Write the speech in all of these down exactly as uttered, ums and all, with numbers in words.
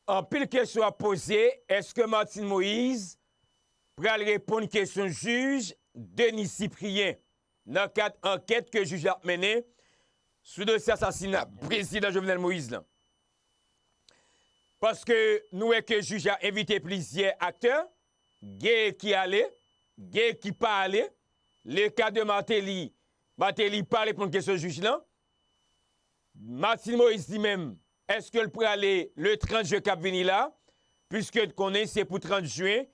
Anpil kesyon ap poze, èske Martine Moïse pral reponn kesyon jij Denis Cyprien nan kad ankèt ke jij la ap mennen sou dosye asasina prezidan Jovenel Moïse lan? Paske nou wè ke jij la envite plizyè aktè, gen ki ale, gen ki pa ale. Le ka de Martelly, Martelly pa reponn kesyon jij lan. Martine Moïse li menm, èske l prale le trant jen k ap vini la? Piske n konnen se pou trant jen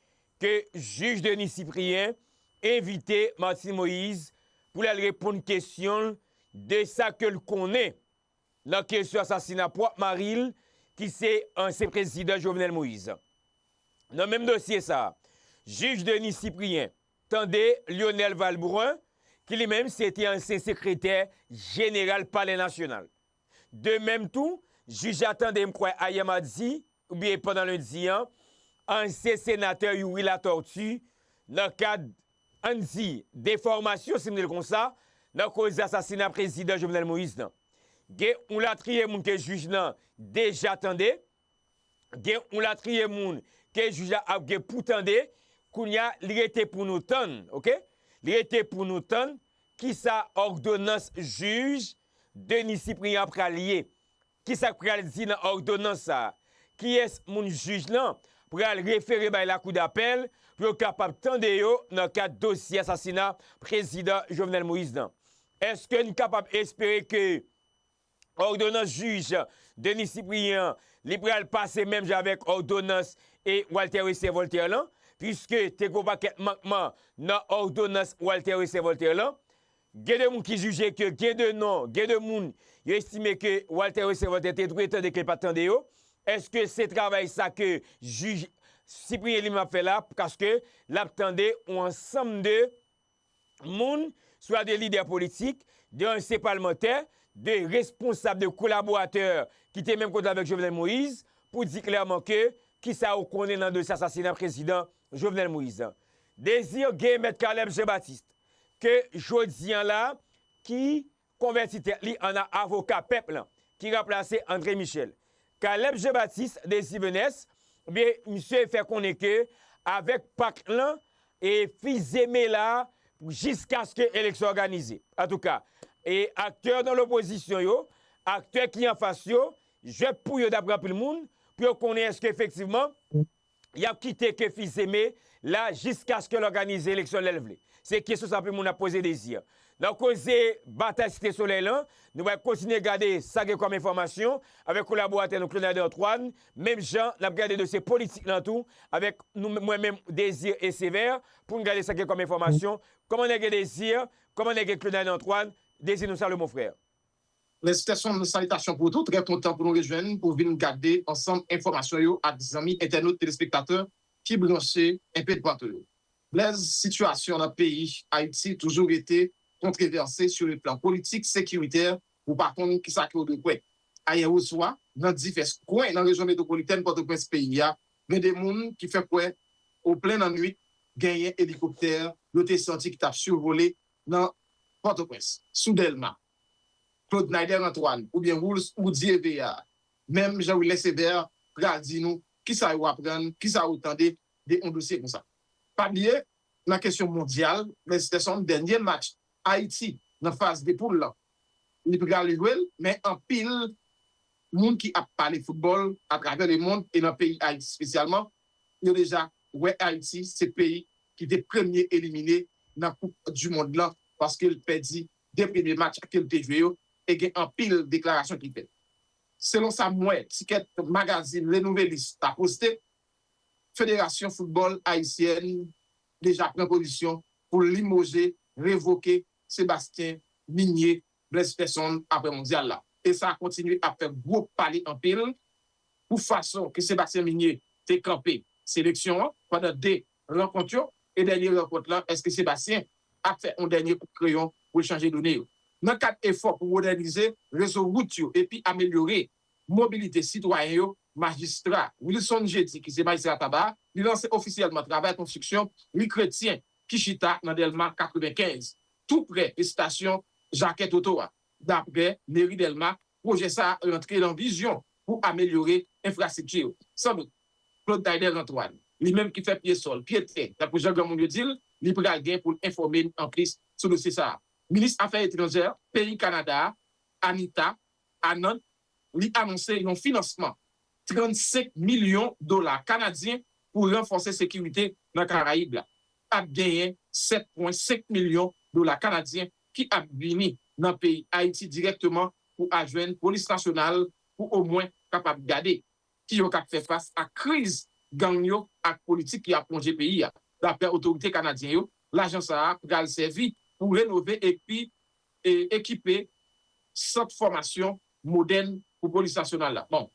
ke jij Denis Cyprien envite Martine Moïse pou l al reponn kesyon l de sa ke l konnen nan kesyon asasina pwòp mari l, ki se ansyen prezidan Jovenel Moïse. Nan menm dosye sa a, jij Denis Cyprien tande Lyonel Valbrun, ki li menm se te ansyen sekretè jeneral Palè Nasyonal. De menm tou, jij la tande, m kwè, ayè madi oubyen pandan lendi an, ansyen senatè Youri Latortue nan kad, ann di, defòmasyon, si m di l konsa, nan koze asasina prezidan Jovenel Moïse lan. Gen yon latriye moun ke jij lan deja tande, gen yon latriye moun ke jij la ap gen pou tande, kounye a, li rete pou nou tann, oke? Li rete pou nou tann kisa òdonans jij Denis Cyprien an pral ye. Kisa k pral di nan òdonans sa a? Kiyès moun jij lan pral refere bay lakou dapèl pou yo kapab tande yo nan kad dosye asasina prezidan Jovenel Moïse lan? Èske n kapab espere ke òdonans jij Denis Cyprien an, li pral pase menm jan avèk òdonans e Walter Wesser Voltaire lan, piske te gen yon pakèt mankman nan òdonans Walter Wesser Voltaire lan? Gen de moun ki jije ke gen de non, gen de moun yo estime ke Walter Wesser Voltaire te dwe tande ke l pa t tande yo. Èske se travay sa ke jij Cyprien li menm ap fè la, paske l ap tande yon ansanm de moun, swa de lidè politik, de ansyen palmantè, de responsab, de kolaboratè ki te menm kote avèk Jovenel Moïse, pou di klèman ke kisa yo konnen nan dosye asasina prezidan Jovenel Moïse lan. Désir gen Mèt Caleb Jean Baptiste, ke jodi an la, ki konvèti tèt li an avoka pèp lan, ki ranplase André Michel. Caleb Jean Baptiste, Désir Venès, ebyen, misye fè konnen ke avèk pak lan, e fize men la, jiskaske eleksyon òganize. Antouka, e aktè nan lopozisyon yo, aktè ki anfas yo, jwèt pou yo, daprè anpil moun, pou yo konnen èske efektivman y ap kite ke fize men la jiskaske l òganize eleksyon lè l vle. Se kesyon sa anpil moun ap poze Désir. Nan koze batay Site Solèy lan, nou pral kontinye gade sa gen kòm enfòmasyon avèk kolaboratè nou Claude Antoine, menm jan n ap gade dosye politik lan tou avèk nou, mwen menm, Désir e Sévère, pou n gade sa gen kòm enfòmasyon. Kòman nèg ye, Désir? Kòman nèg ye, Claude Antoine? Désir, nou salye w, mon frè. Lèstè, se yon salitasyon pou ou tou. Trè kontan pou nou rejwenn pou vin gade ansanm enfòmasyon yo ak zanmi entènot, telespektatè ki branche enpe toupatou yo. Blaise, sitiyasyon nan peyi Ayiti toujou rete kontwovèse sou le plan politik, sekiritè, ou pa konn kisa ke w dwe kwè. Ayè oswa, nan divès kwen nan rejyon metwopolitèn Pòtoprens peyi a, gen de moun ki fè kwè, o plen lannwit, genyen elikoptè yo te santi ki t ap sivole nan Pòtoprens, sou Dèlma. Claude Naider Antoine oubyen Wools Roudy Evea, menm Jean Wilner Sévère pral di nou kisa yo aprann, kisa yo tande de yon dosye konsa. Pa bliye, nan kesyon mondyal, Blaise Sterson, dènye match Ayiti nan faz de poul lan, li pral jwe l, men anpil moun ki ap pale foutbòl atravè lemonn e nan peyi Ayiti espesyalman, yo deja wè Ayiti se peyi ki te premye elimine nan Koup di Mond lan, paske l pèdi de premye match ke l te jwe yo, e gen anpil deklarasyon ki fèt. Selon sa m wè Ticket Magazine, Le Nouvelliste ta poste, Federasyon Foutbòl Ayisyèn deja pran pozisyon pou limoje, revoke Sébastien Migné, Blaise Sterson, apre mondyal la. E sa kontinye ap fè gwo pale anpil pou fason ke Sébastien Migné te kanpe seleksyon an pandan de rankont yo, e dènye rankont lan, èske Sébastien ap fè yon dènye kout kreyon pou l chanje done yo? Nan kad efò pou modènize rezo wout yo epi amelyore mobilite sitwayen yo, majistra Wilson Jeudi, ki se majistra Taba a, li lanse ofisyèlman travay konstriksyon ri Kretyen ki chita nan Dèlma katrevenkenz, tou prè estasyon Jakè Toto a. Daprè meri Dèlma, pwojè sa a rantre nan vizyon pou amelyore enfrastrikti yo. Sandout, Claude Taider Antoine, li menm ki fè pye sòl, pye tè, tankou jan granmoun yo di l, li pral gen pou l enfòme n anplis sou dosye sa a. Minis Afè Etranjè peyi Kanada a, Anita Anand, li anonse yon finansman trannsenk milyon dola kanadyen pou ranfòse sekirite nan Karayib la. Ap genyen sèt pwen senk milyon dola kanadyen ki ap vini nan peyi Ayiti dirèkteman pou ajwenn polis nasyonal pou omwen kapab gade ki yo k ap fè fas ak kriz gang yo ak politik ki ap wonje peyi a. Daprè otorite kanadyen yo, lajan sa a pral sèvi pou renove epi e, ekipe sant fòmasyon modèn pou polis nasyonal la. Bon,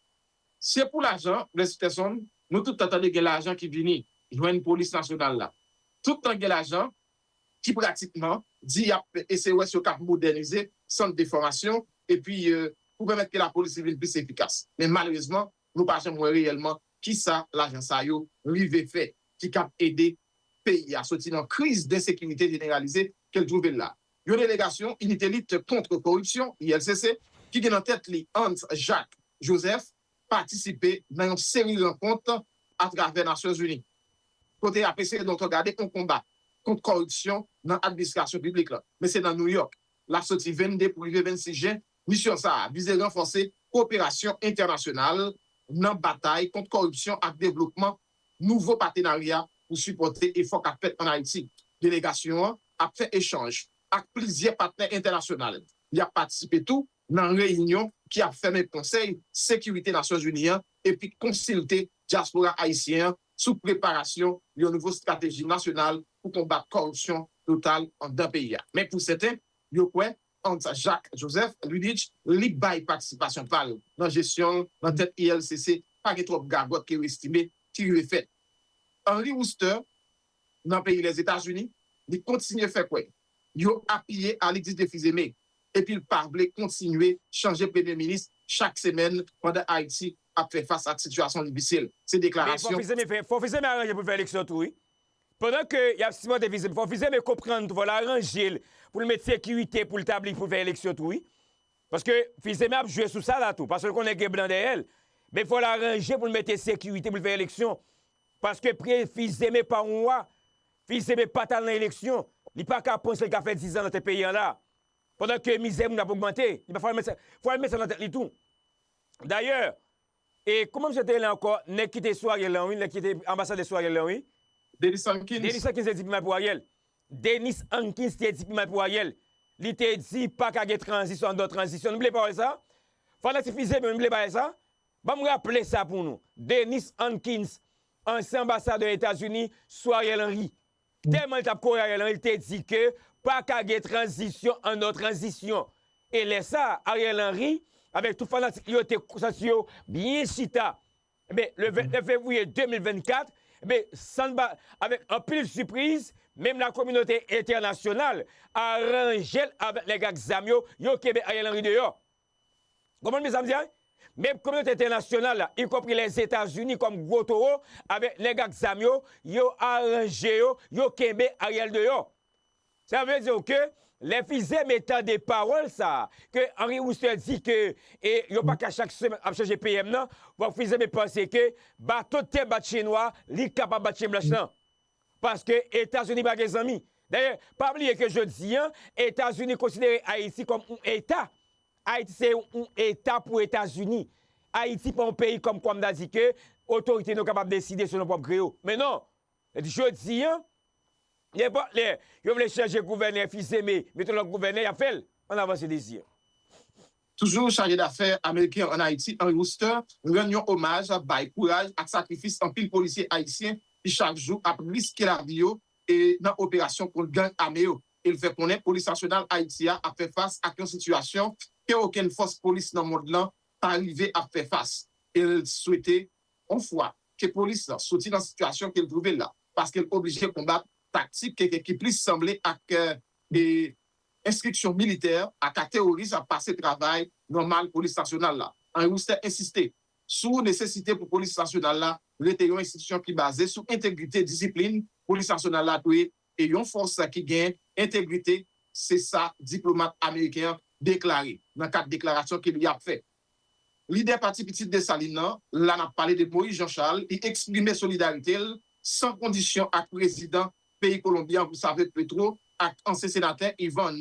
se pou lajan, Bless Peterson, nou tout tan tande gen lajan ki vini jwenn polis nasyonal la. Tout tan gen lajan ki pratikman di y ap eseye wè si yo kab modènize sant de fòmasyon epi e, pou pèmèt ke lapolis li vin plis efikas. Men malerezman, nou pa janm wè reyèlman kisa lajan sa yo rive fè ki kab ede peyi a soti nan kriz densekirite jeneralize ke l twouve l la. Yon delegasyon Inite Lit Kont Kòripsyon, I L C C, ki gen nan tèt li Hans Jacques Joseph, patisipe nan yon seri rankont atravè Nasyonzini, kote y ap eseye donk gade yon konba kont kòripsyon nan administrasyon piblik la. Men se nan New York l ap soti vennde pou rive vennsis jen. Misyon sa a vize ranfòse koperasyon entènasyonal nan batay kont kòripsyon ak devlopman nouvo patenarya pou sipòte efò k ap fèt ann Ayiti. Delegasyon an ap fè echanj ak plizyè patnè entènasyonal. Y ap patisipe tou nan reyinyon ki ap fèmen Konsèy Sekirite Nasyonzini an epi konsilte dyaspora ayisyen an sou preparasyon yon nouvo estrateji nasyonal pou konbat kòripsyon total anndan peyi a. Men pou sèten, yo kwè Hans Jacques Joseph Ludic, li bay patisipasyon pa l nan jesyon l nan tèt I L C C, pa gen twòp gagòt ke yo estime ki rive fèt. Henry Wooster, nan peyi Lèzetazini, li kontinye fè kwè yo apiye Alix Didier Fils-Aimé, epi l pa vle kontinye chanje premye minis chak semèn pandan Ayiti ap fè fas ak sitiyasyon difisil. Se deklarasyon. Men fò Fils-Aimé fè, fò Fils-Aimé aranje pou l fè eleksyon tou, wi. Pandan ke y ap sipòte Fils-Aimé, fò Fils-Aimé konprann tou, fò l aranje l pou l met sekirite pou l tabli pou l fè eleksyon tou, wi. Paske Fils-Aimé ap jwe sou sa la tou, paske l konnen gen blan dèyè l. Men fò l aranje pou l mete sekirite pou l fè eleksyon. Paske pre Fils-Aimé pa yon wa. Fils-Aimé pa t al nan eleksyon. Li pa ka panse l ka fè dizan nan tèt peyi an la. Pandan ke mizè moun ap ogmante, li pa fò l met sa, fò l met sa nan tèt li tou. Dayè, e kòman misye te rele ankò, nèg ki te sou Ariel lan, wi, nèg ki te anbasadè sou Ariel lan, wi. Denis Hankins. Denis Hankins te di pi mal pou Ariel. Denis Hankins te di pi mal pou Ariel. Li te di pa ka gen tranzisyon anndan tranzisyon. Nou bliye pawòl sa? Fanatik Fils-Aimé, nou bliye bagay sa? Ban m raple sa pou nou. Denis Hankins, ansyen anbasadè Etazini sou Ariel Henry. Tèlman li t ap kore Ariel Henry, li te di ke pa ka gen tranzisyon anndan tranzisyon. E lè sa, Ariel Henry, avèk tout fanatik li yo, te santi yo byen chita. Ebyen, le vennèf fevriye de mil vennkat, ebyen, sanba, avèk anpil sipriz, menm lakominote entènasyonal aranje l avèk nèg ak zam yo, yo kenbe Ariel Henry deyò. Konprann byen sa m di a? Menm kominote entènasyonal la, ikonpri Lèzetazini kòm gwo towo, avèk nèg ak zam yo, yo aranje yo, yo kenbe Ariel deyò. Sa vle di ke lè Fils-Aimé tande pawòl sa a, ke Henry Wooster di ke e, yo pa ka chak semèn ap chanje P M nan, fòk Fils-Aimé panse ke baton tè bat chen nwa, li kapab bat chen blanch lan. Paske Etazini pa gen zanmi. Dayè, pa bliye ke jodi a, Etazini konsidere Ayiti kòm yon eta. Ayiti se yon eta pou Etazini. Ayiti pa yon peyi kòm kwa m ta di ke otorite nou kapab deside selon pwòp gre yo. Men non, jodi a, nenpòt lè yo vle chanje gouvènè, Fils-Aimé, mete yon lòt gouvènè, y ap fè l. Ann avanse, Désir. Toujou chaje dafè ameriken ann Ayiti, Henry Wooster rann yon omaj, bay kouraj ak sakrifis anpil polisye ayisyen ki chak jou ap riske lavi yo e nan operasyon kont gang ame yo. E l fè konnen polis nasyonal Ayiti a ap fè fas ak yon sitiyasyon ke okenn fòs polis nan mond lan pa rive ap fè fas. E l swete yon fwa ke polis lan soti nan sitiyasyon ke l twouve l la, paske l oblije konbat taktik ke, ke, ki plis sanble ak e, enstriksyon militè ak a teworis ap pase travay nòmal polis nasyonal la. Henry Wooster ensiste sou nesesite pou polis nasyonal la rete yon enstitisyon ki baze sou entegrite, disiplin. Polis nasyonal la dwe e yon fòs ki gen entegrite, se sa diplomat ameriken an deklare nan kad deklarasyon ke li ap fè. Lidè Pati Pitit Desalin nan, la n ap pale de Moïse Jean Charles, li eksprime solidarite l san kondisyon ak prezidan peyi Kolonbi an, Gustavo Petro, ak ansyen senatè Ivan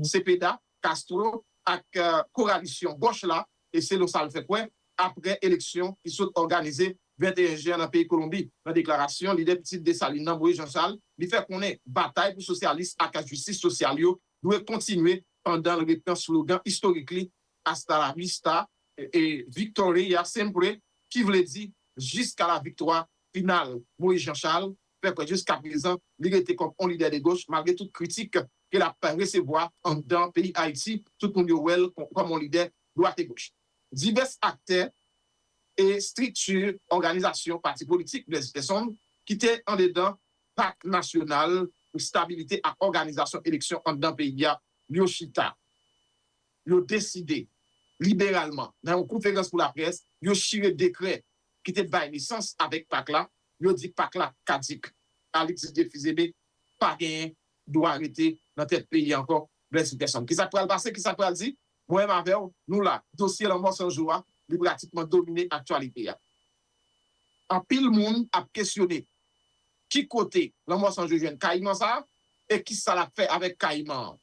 Cepeda Castro ak koralisyon gòch la, e selon sa l fè kwè, apre eleksyon ki sot òganize venteyen jen an nan peyi Kolonbi. Nan deklarasyon, lidè Pitit Desalin nan, Moïse Jean Charles, li fè konnen batay pou sosyalis ak jistis sosyal yo dwe kontinye pandan l repran slogan istorik li, Hasta la vista e victoria siempre, ki vle di jiska la viktwa final. Moïse Jean Charles fè kwè jiskaprezan li rete kòm yon lidè de goch malgre tout kritik ke l ap resevwa anndan peyi Ayiti. Tout moun yo wè l kòm yon lidè dwat e goch. Divès aktè e estrikti òganizasyon pati politik Blaise Peterson ki te andedan Pak Nasyonal pou Estabilite ak Òganizasyon Eleksyon anndan peyi a, yo chita, yo deside liberalman nan yon konferans pou laprès, yo chire dekrè ki te bay nesans avèk pak la, yo di pak la kadik. Alix Didier Fils-Aimé pa genyen dwa rete nan tèt peyi a ankò. Blaise Peterson. Kisa k pral pase? Kisa k pral di? Mwen menm avè w, nou la. Dosye Lanmò San Jou a, li pratikman domine aktyalite a. Anpil moun ap kesyone ki kote Lanmò San Jou jwenn kayiman sa a e kisa l ap fè avèk kayiman an.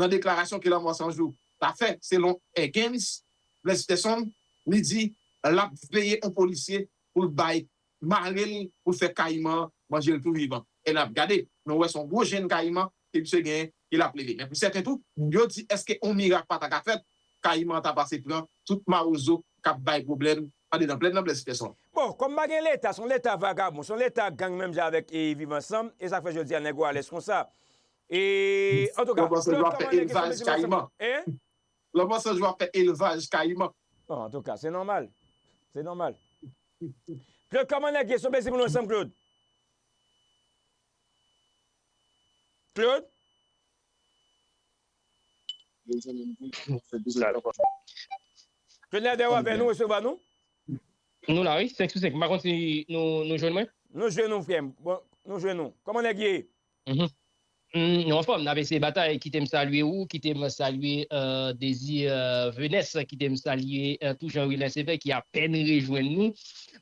Nan deklarasyon ke Lanmò San Jou ta fè, selon Egens, Blaise Peterson, li di l ap veye yon polisye pou l bay mare l pou l fè kayiman an manje l tou vivan. E n ap gade, nou wè se yon gwo jenn kayiman ke misye genyen ke l ap leve. Men pou sèten tou, yo di èske yon mirak pa ta ka fèt, kayiman an ta pase pran tout mawozo k ap bay pwoblèm andedan plèn nan, Blaise Peterson. Bon, kòm pa gen Leta, se yon Leta vagabon, se yon Leta gang menm jan avèk e Viv Ansanm, e sa k fè jodi a nèg yo alèz konsa. E, antouka, Claude, kòman nèg yo fè elvaj kayiman? Hein? Lanmò San Jou ap fè elvaj kayiman. Bon, antouka, se nòmal. Se nòmal. Claude, kòman nèg yo sou Bezi pou nou ansanm, Claude? Claude? Claude Nader, w avè nou, resevwa nou? Nou la, wi, senk sou senk. M pa konn si nou, nou jwenn mwen? Nou jwenn nou, frè m. Bon, nou jwenn nou. Kòman nèg ye? Mhm. Mm, nou anfòm, n ap eseye batay. Kite m salye ou, kite m salye, euh, Désir, euh, Venès, kite m salye, euh, tou Jean Wilens Evè ki apèn rejwenn nou.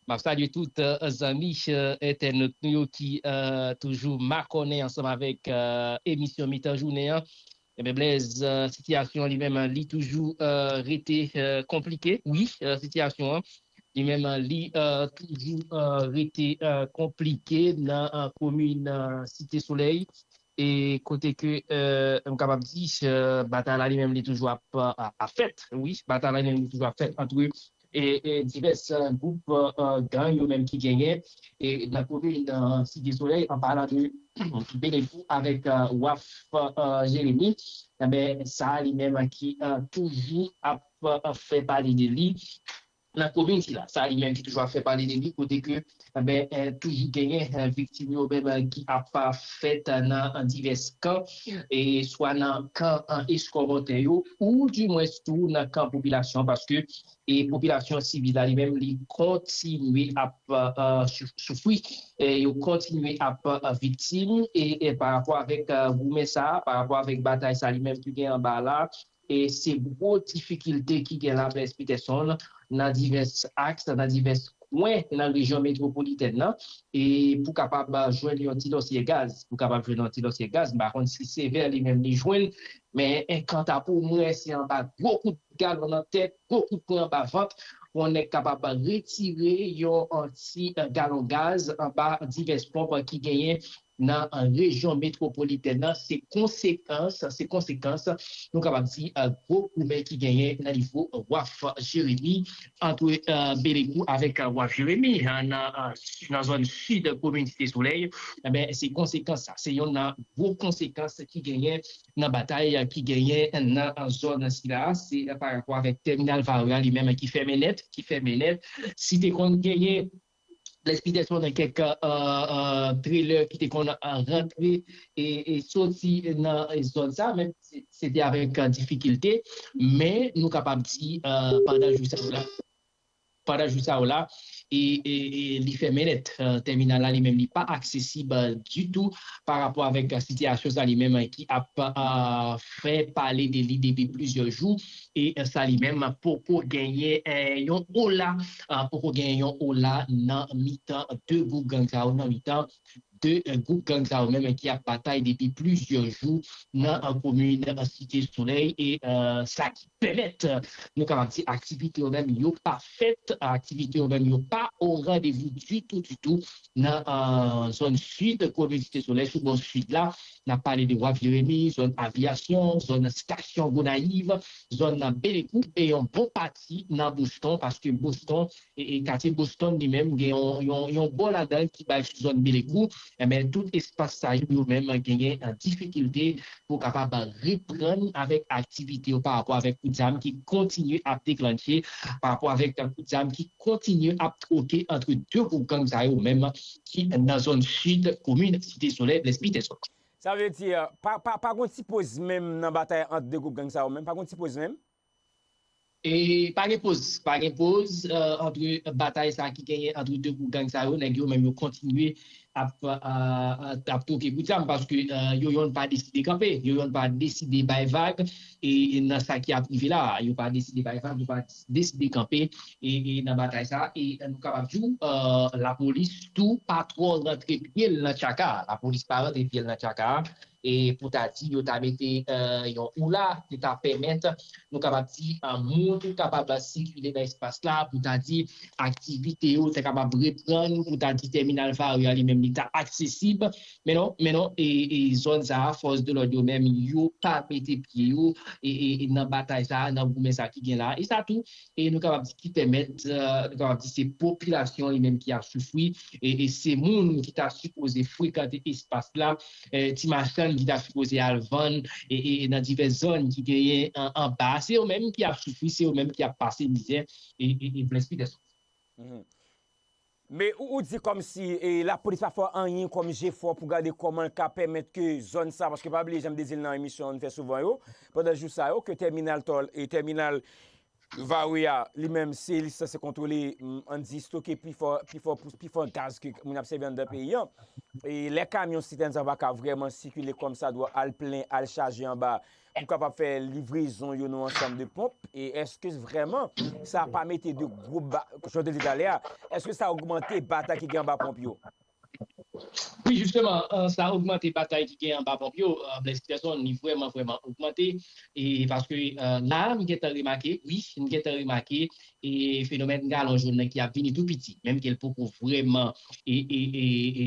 M ap salye tout, euh, zanmi, euh, entènot nou yo ki, euh, toujou makònen ansanm avèk, euh, emisyon mitan jounen an. Ebyen, Blaise, euh, sitiyasyon an li menm, li toujou, euh, rete, euh, konplike. Wi, euh, sitiyasyon an li menm, li, euh, toujou, euh, rete, euh, konplike nan, euh, komin, euh, Site Solèy. E kote ke, euh, m kapab di, euh, batay la li menm li toujou ap, euh, ap fèt. Wi, batay la li menm li toujou ap fèt antre e, e divès, euh, gwoup, euh, gang yo menm ki genyen e nan komin, euh, Site Solèy, an palan de Belekou avèk, euh, Waf, euh, Jeremi. Enben, sa a li menm ki, euh, toujou ap, euh, fè pale de li nan komin sila. Sa a li menm ki toujou ap fè pale de li, kote ke, enben, euh, toujou genyen, euh, viktim yo menm, euh, ki ap, euh, fèt nan, euh, divès kan, e swa nan kan, euh, eskòbòtè yo, ou dimwens tou nan kan popilasyon, paske e popilasyon sivil la li menm li kontinye ap, euh, sou-, soufri, e yo kontinye ap, euh, viktim, e, e pa rapò avèk, euh, goumen sa a, pa rapò avèk batay sa a li menm ki gen anba la, e se gwo difikilte ki gen la, Blaise Peterson, nan divès aks, nan divès kwen nan rejyon metwopolitèn nan, e pou kapab, euh, jwenn yon ti dosye gaz, pou kapab jwenn yon ti dosye gaz, m pa konn si sevè li menm li jwenn, men, e, kanta pou mwen, se anba gwo kout galon nan tèt, gwo kout pwen anba vant, pou yon nèg kapab retire yon, yon ti, eh, galon gaz anba divès ponp ki genyen nan, eh, rejyon metwopolitèn nan. Se konsekans, se konsekans, nou kapab di, eh, gwo goumen ki genyen nan nivo Waf Jeremi, antre, eh, Belekou avèk, eh, Waf Jeremi, eh, nan, eh, nan zòn sid komin Site Solèy. Enben, se konsekans sa. Se yonn nan gwo konsekans ki genyen nan batay ki genyen nan zòn sila, se pa rapò avèk tèminal Varreux a li menm ki fèmen nèt, ki fèmen nèt. Si te konn genyen Blaise Peterson nan kèk, euh, euh, trelè ki te konn, euh, rantre e, e soti nan zòn sa, menm si se te avèk, euh, difikilte, men nou kapab di, euh, pandan jou sa yo la, pandan jou sa yo la, e, e, e li fèmen nèt. Tèminal la li menm li pa aksesib ditou pa rapò avèk sitiyasyon sa li menm ki ap fè pale de li depi plizyè jou, e sa li menm poko genyen yon ola, poko genyen yon ola nan mitan de gwoup gang sa yo, nan mitan de gwoup gang sa yo menm ki ap batay depi plizyè jou nan komin Site Solèy, e sa ki pèmèt nou kapab di aktivite yo menm yo pa fèt, aktivite yo menm yo pa o randevou ditou ditou nan zòn sid komin Site Solèy, sou bò sid la. N ap pale de Waf Jeremi, zòn Aviyasyon, zòn Estasyon Gonayiv, zòn Belekou e yon bon pati nan Boston, paske Boston e, e katye Boston li menm gen yon, yon, yon bò ladan l ki bay sou zòn Belekou. Enben, tout espas sa yo, yo menm genyen difikilte pou kapab reprann avèk aktivite yo pa rapò avèk kout zam ki kontinye ap deklanche, pa rapò avèk kout zam ki kontinye ap twoke antre de gwoup gang sa yo menm ki nan zòn sid komin Site Solèy, Blaise Peterson. Sa vle di, pa, pa, pa gon ti poz menm nan batay ant de gwoup gang sa yo menm, pa gon ti poz menm? E pa gen poz, pa gen poz antre batay sa ki genyen antre de gwoup gang sa yo, nèg yo menm yo kontinye ap, ap twoke kout zam paske yo yonn pa deside kanpe, yo yonn pa deside bay vag e nan sa ki ap rive la, yo pa deside bay vag, yo pa deside kanpe e nan batay sa. E nou kapab di w lapolis tou pa twò rantre pye l nan tchaka, lapolis pa rantre pye l nan tchaka. E pou ta di yo ta mete yon oula ki ta pèmèt nou kapab di moun kapab sikile nan espas la, pou ta di aktivite yo ta kapab reprann, pou ta di tèminal Vare a li menm li ta aksesib. Men non, men non, e, e zòn sa a, fòs de lòd yo menm yo pa mete pye yo e, e, e nan batay sa a, nan goumen sa ki gen la. E sa tou, e nou kapab di ki pèmèt, nou kapab di se popilasyon li menm ki ap soufri, e, e se moun ki ta sipoze frekante espas la, ti machann ki ta sipoze al vann e, e nan divès zòn ki genyen anba a, se yo menm ki ap soufri, se yo menm ki ap pase mizè e, e, e Blaise Peterson. Men ou, ou di kòmsi e, lapolis pa fè anyen kòm jefò pou gade kòman l ka pèmèt ke zòn sa, paske pa bliye jan m te di l nan emisyon nou fè souvan yo, pandan jou sa yo, ke tèminal tòl e tèminal Vare a, li menm, se li sanse kontwole, ann di stoke pifò, pifò, pifò gaz ke moun ap sèvi anndan peyi an. E lè kamyon sitèn sa pa ka vrèman sikile kòmsadwa, al plen, al chaje anba, pou kapab fè livrezon yo nan ansanm de ponp. E èske vrèman sa pa mete de gwo ba, jan w te di talè a, èske sa ogmante batay ki gen anba ponp yo? Wi, jisteman, sa ogmante batay ki gen anba ponp yo, Blaise Peterson, li vrèman, vrèman ogmante. E paske la, m gentan remake, wi, m gentan remake, e fenomèn galon jòn nan ki ap vini tou piti, menm ke l poko vrèman e, e, e, e,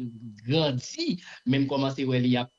e grandi, men m kòmanse wè li ap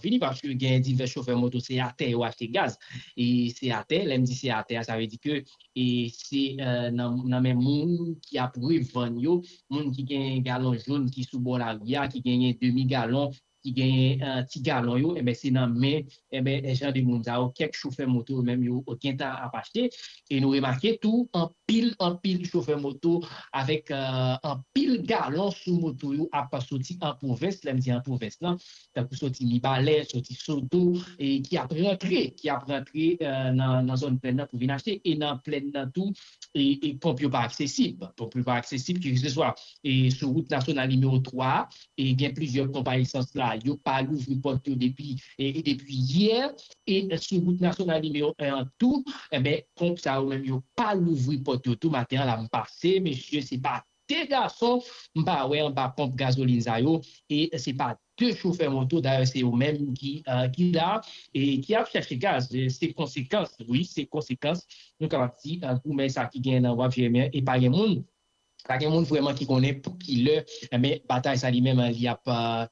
vini, paske gen divès chofè moto, se atè yo achte gaz, e se atè, lè m di se atè a, sa vle di ke e se nan, nan men moun ki ap revann yo, moun ki gen galon jòn ki sou bò lari a, ki genyen demi galon, ki genyen ti galon yo, enben se nan men enben jan de moun sa yo, kèk chofè moto yo menm yo gentan ap achte. E nou remake tou, anpil, anpil chofè moto avèk anpil galon sou moto yo ap soti an pwovens, lè m di an pwovens lan, tankou soti Mibalè, soti Sodo, e ki ap rantre, ki ap rantre nan, nan zòn plèn nan pou vin achte. E nan plèn nan tou, e, e ponp yo pa aksesib. Ponp yo pa aksesib, keseswa e sou wout nasyonal nimewo twa, e gen plizyè konpayi esans la, yo pa louvri pòt yo depi, e, e depi yè, e sou wout nasyonal nimewo en an tou, enben, ponp sa yo menm yo pa louvri pòt yo tou. Maten an la m pase, mesye, se pa de gason m pa wè anba ponp gazolin sa yo, e se pa de chofè moto, dayè se yo menm ki, ki la, e ki ap chèche gaz. Se konsekans, wi, se konsekans, nou kapab di, goumen sa ki gen nan Waf Jeremi an, e pa gen moun, pa gen moun vrèman ki konnen pou ki lè, men batay sa li menm li ap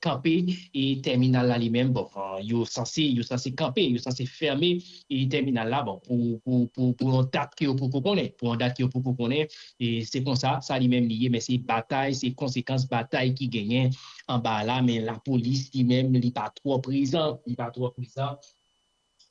kanpe, e tèminal la li menm, bon, yo sanse, yo sanse kanpe, yo sanse fèmen e tèminal la, bon, pou, pou, pou, pou yon dat ke yo poko konnen, pou yon dat ke yo poko konnen, e se konsa, sa li menm li ye, men se batay, se konsekans batay ki genyen anba la, men lapolis li menm, li pa twò prezan, li pa twò prezan.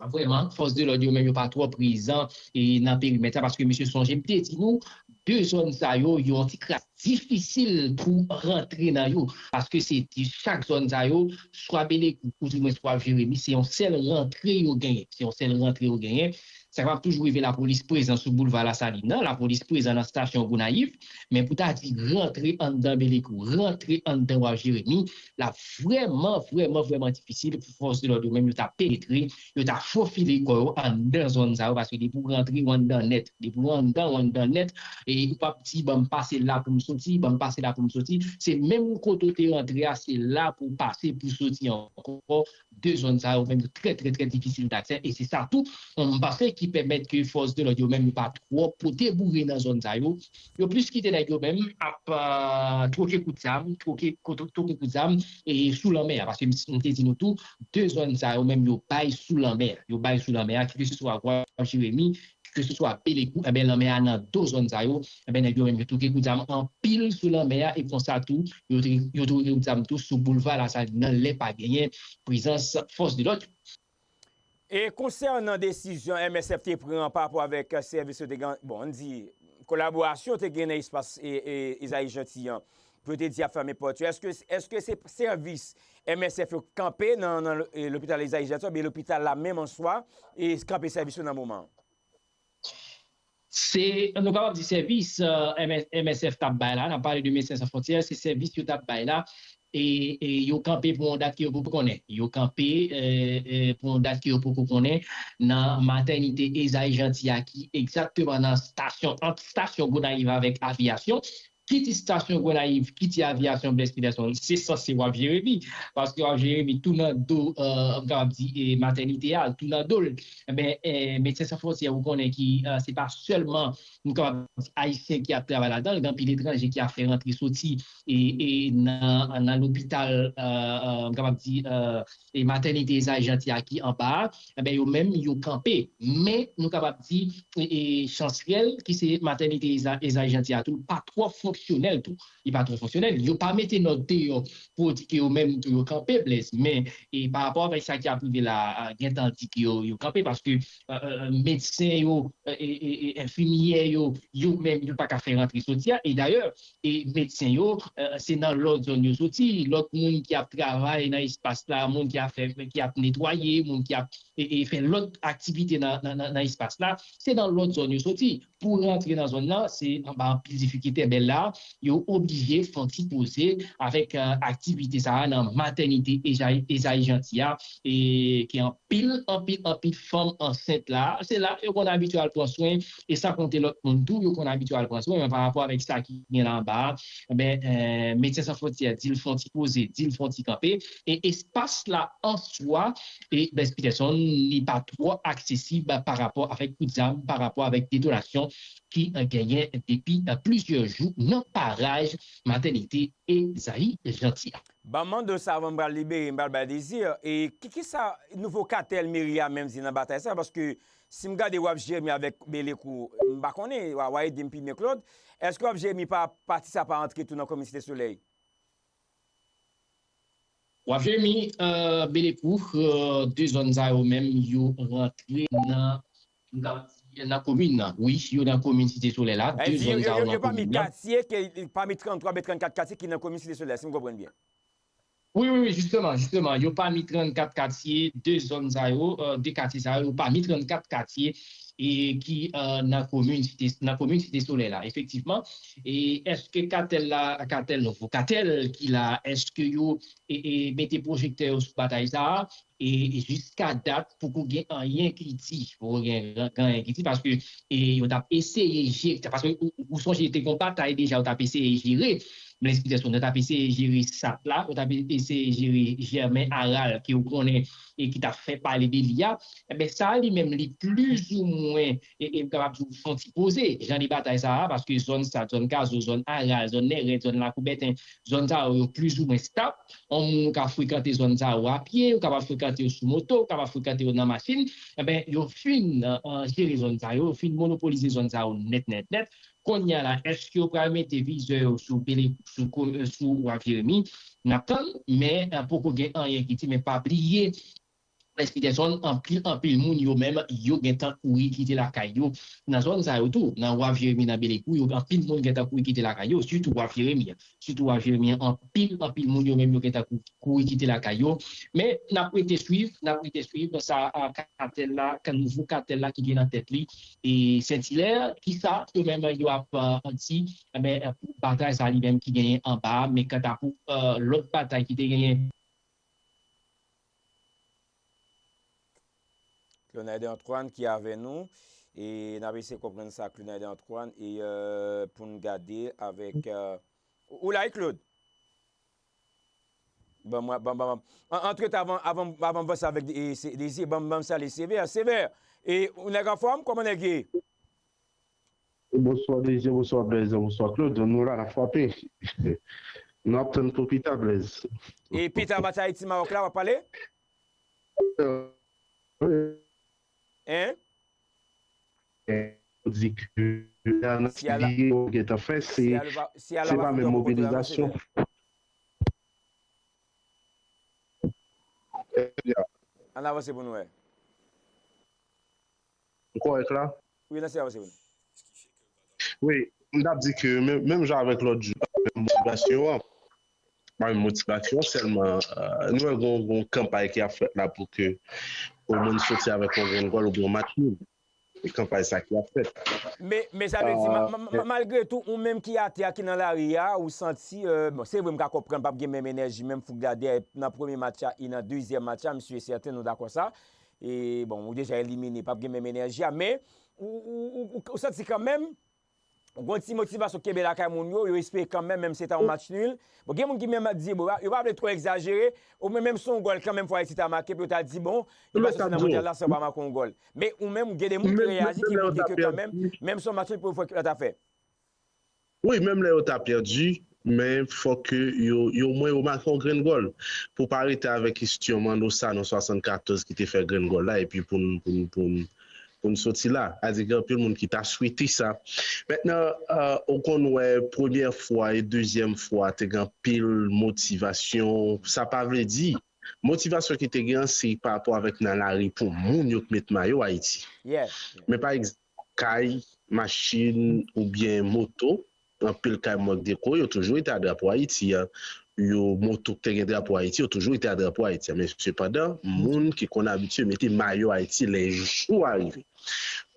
Vrèman, fòs de lòd yo menm yo pa twò prezan e nan perimèt la, paske mesye sonje m te di nou, de zòn sa yo, yo yon ti kras difisil pou rantre nan yo, paske se chak zòn sa yo, swa Belekou, oudimwen swa Jeremi, se yon sèl rantre yo genyen, se yon sèl rantre yo genyen. Sa kapab toujou rive lapolis prezan sou boulva Lasalin nan, lapolis prezan nan estasyon Gonayiv, men pou ta di rantre anndan Belekou, rantre anndan Waf Jeremi, l ap vrèman, vrèman, vrèman difisil pou fòs de lòd yo menm yo ta penetre, yo ta fofile kò yo anndan zòn sa yo, paske depi w rantre, w anndan nèt, depi w anndan, w anndan nèt, e ou p ap di, "Ban m pase la pou m soti, ban m pase la pou m soti." Se menm kote w te rantre a, se la pou w pase pou w soti ankò. De zòn sa yo menm yo trè, trè, trè difisil daksè, e se sa tou, m panse, ki pèmèt ke fòs de lòd yo menm yo pa twò pote boure nan zòn sa yo. Yo plis kite nèg yo menm ap, euh, twoke kout zam, twoke, twoke kout zam, e sou lanmè a, paske m, m te di nou tou, de zòn sa yo menm yo bay sou lanmè a, yo bay sou lanmè a, keseswa Waf Jeremi, keseswa Belekou, enben, lanmè a nan do zòn sa yo, enben, nèg yo menm yo twoke kout zam anpil sou lanmè a, e konsa tou, yo te, yo twoke kout zam tou sou boulva Lasalin nan, lè pa genyen prezans fòs de lòd yo. E konsènan desizyon M S F te pran pa rapò avèk sèvis yo te gen, bon, ann di, kolaborasyon te gen nan espas Ezayi Janti an, pou yo te di y ap fèmen pòt yo, èske, èske se sèvis M S F yo kanpe nan, nan lopital Ezayi Janti oubyen lopital la menm an swa, e kanpe sèvis yo nan moman an? Se, nou kapab di sèvis M S F t ap bay la, n ap pale de Medsen San Fwontyè, se sèvis yo t ap bay la, e yo kanpe pou yon dat ke yo poko konnen. Yo kanpe pou yon dat ke yo poko konnen nan matènite Ezayi Janti a ki egzakteman nan stasyon, ant stasyon Gonayiv avèk Aviyasyon. Kit estasyon Gonayiv, kit avyasyon Blaise Peterson, se sanse Waf Jeremi. Paske Waf Jeremi tou nan do, m kapab di, matènite a, tou nan do l. Enben, Medsen San Fwontyè, ou konnen ki se pa sèlman, m kapab di, Ayisyen ki ap travay ladan l, gen anpil etranje ki ap fè rantre soti e, e nan, nan lopital, m kapab di, e matènite Ezayi Janti a ki anba a, enben, yo menm, yo kanpe. Men, nou kapab di, e, e, Chans Rèl, ki se matènite Ezayi Janti a tou, pa twò fonksyonèl tou. Li pa twò fonksyonèl. Yo pa mete nòt deyò pou di ke yo menm tou yo kanpe, Blaise. Men, e, pa rapò avèk sa ki ap rive la, gentan di ke yo, yo kanpe, paske medsen yo, e, e, e, enfimyè yo, yo menm, yo pa ka fè rantre soti a. E dayè, e medsen yo, se nan lòt zòn yo soti. Lòt moun ki ap travay nan espas la, moun ki ap fè, ki ap netwaye, moun ki ap e, e fè lòt aktivite nan, nan, nan, nan espas la, se nan lòt zòn yo soti. Pou rantre nan zòn nan, se anba anpil difikilte. Enben la, yo oblije fè yon ti poze avèk, e, aktivite sa a nan matènite Ezayi, Ezayi Janti a, e ki anpil, anpil, anpil fanm ansent la. Se la yo konn abitye al pran swen, e san konte lòt moun tou, yo konn abitye al pran swen, men pa rapò avèk sa ki gen la anba a, enben, e, Medsen San Fwontyè di l fè yon ti poze, di l fè yon ti kanpe, e espas la an swa, e Blaise Peterson, li pa twò aksesib pa rapò avèk kout zam, pa rapò avèk detonasyon ki, e, genyen depi, e, plizyè jou nan paraj matènite Ezayi Janti a. Ban m mande w sa avan m pral libere, m pral bay Désir. E ki, ki sa nouvo katèl meri a menm di nan batay sa? Paske si m gade Waf Jeremi avèk Belekou, m pa konnen, w a, w a ede m pi byen Claude. Èske Waf Jeremi pa, pati sa pa antre tou nan komin Site Solèy? Waf Jeremi, e, Belekou, e, de zòn sa yo menm, yo rantre nan, m kapab di, nan komin nan. Wi, yo nan komin Site Solèy la. De zòn sa yo nan komin nan. Yo pami katye, pami tranntwa oubyen trannkat katye ki nan komin Site Solèy, si m konprann byen. Wi, wi, wi, jisteman, jisteman. Yo pami trannkat katye, de zòn sa yo, e, de katye sa yo, yo pami trannkat katye e ki, e, nan komin Site, nan komin Site Solèy la, efektivman. E èske katèl la, katèl, nouvo katèl ki la, èske yo, e, e, mete pwojektè yo sou batay sa a? E, e jiska dat, poko gen anyen ki di, poko gen, gen anyen ki di, paske, e, yo t ap eseye jere, paske ou, ou, ou sonje te gen yon batay deja, yo t ap eseye jere, Blaise Peterson, yo t ap eseye jere Sat la, yo t ap eseye jere Jèmen Aral, ke w konnen, e ki t ap fè pale de li a, enben, sa a li menm, li plizoumwen, e, e m kapab di w, fè yon ti poze, jan de batay sa a, paske zòn Sat, zòn Kazo, zòn Aral, zòn Nèrèt, zòn Lakou Bèten, zòn sa yo, yo plizoumwen estab. Yon moun ou ka frekante zòn sa yo a pye, ou kapab frekante yo sou moto, ou kapab frekante yo nan machin, enben, yo fin, e, jere zòn sa yo, yo fin monopolize zòn sa yo nèt, nèt, nèt. Kounye a la, èske yo pral mete vizè yo sou Bele, sou, ko- sou Waf Jeremi? N ap tann, men, e, poko gen anyen ki di, men pa bliye, Lès Peterson, anpil, anpil moun yo menm, yo gentan kouri kite lakay yo. Nan zòn sa yo tou, nan Waf Jeremi, nan Belekou, yo, anpil moun gentan kouri kite lakay yo, sitou Waf Jeremi. Sitou Waf Jeremi, anpil, anpil moun yo menm, yo gentan kou-, kouri kite lakay yo. Men, n ap rete swiv, n ap rete swiv sa, a, katèl la, ka-, nouvo katèl la ki gen nan tèt li, e Sent Ilè, kisa yo menm yo ap, a, di, enben, pou batay sa li menm ki genyen anba, men kanta pou, a, lòt batay ki te genyen, Clonaide Antoine ki avè nou. E n ap eseye konprann sa Clonaide Antoine e euh, pou n gade avèk euh, ou la wi Claude? Ban mwen ban ban antretan avan avan avan vanse avèk Désir ban ban salye Sévère Sévère e ou nèg anfòm kòman nèg ye? Bonswa Désir, bonswa Blaise, bonswa Claude. Nou la n ap frape. Nou ap tann pou pita Blaise. E pita match Ayiti Mawòk la w ap pale? Hein? Di ke analiz yo gentan fè, se pa menm mobilizasyon. Ann avanse pou nou wè. M kòrèk la? Wi, n ap avanse pou nou. Wi, m t ap di ke menm jan avèk lòt jou, menm motivasyon an, pa menm motivasyon sèlman, nou wè gon gon kanpay ki ap fèt la pou ke yon moun soti avèk yon grenn gòl oubyen yon match nil. E kanpay sa ki ap fèt. Men men sa vle di malgre tou ou menm ki atè a ki nan lari a ou santi bon se vre m ka konprann p ap gen menm enèji menm fouk gade nan premye match a e nan dezyèm match a m si e sèten nou dakò sa e bon ou deja elimine p ap gen menm enèji a men ou ou ou ou santi kanmenm Gon ti motivasyon kenbe lakay moun yo, yo espere kanmenm, menm si se ta yon match nil. Bon, gen moun ki menm ap di, bon, yo pa vle twò egzajere, oubyen menm si yon gòl kanmenm fò Ayiti ta make, pou yo ta di, bon, li pa soti nan mondyal la san yo pa make yon gòl. Men ou menm, gen de moun ki reyaji, ki pike ke kanmenm, menm si yon match nil pou yo fò ekip la ta fè. Wi, menm lè yo ta pèdi, men fòk ke yo, yo omwen yo make yon grenn gòl. Pou pa rete avèk istyon Mano Sano swasannkatòz ki te fè grenn gòl la, epi pou n, pou n, pou n, pou n soti la. Sa vle di gen anpil moun ki ta swete sa. Mentnan, ou konn wè premyè fwa e dezyèm fwa te gen anpil motivasyon. Sa pa vle di, motivasyon ki te gen an se pa rapò avèk nan lari pou moun yo k met mayo Ayiti. Men pa egzanp, kay, machin oubyen moto, anpil kay mwen k dekore, yo toujou rete a drapo Ayiti a. Yo moto k te gen drapo Ayiti, yo toujou rete a drapo Ayiti a. Men sepandan, moun ki konn abitye mete mayo Ayiti lè jou a rive.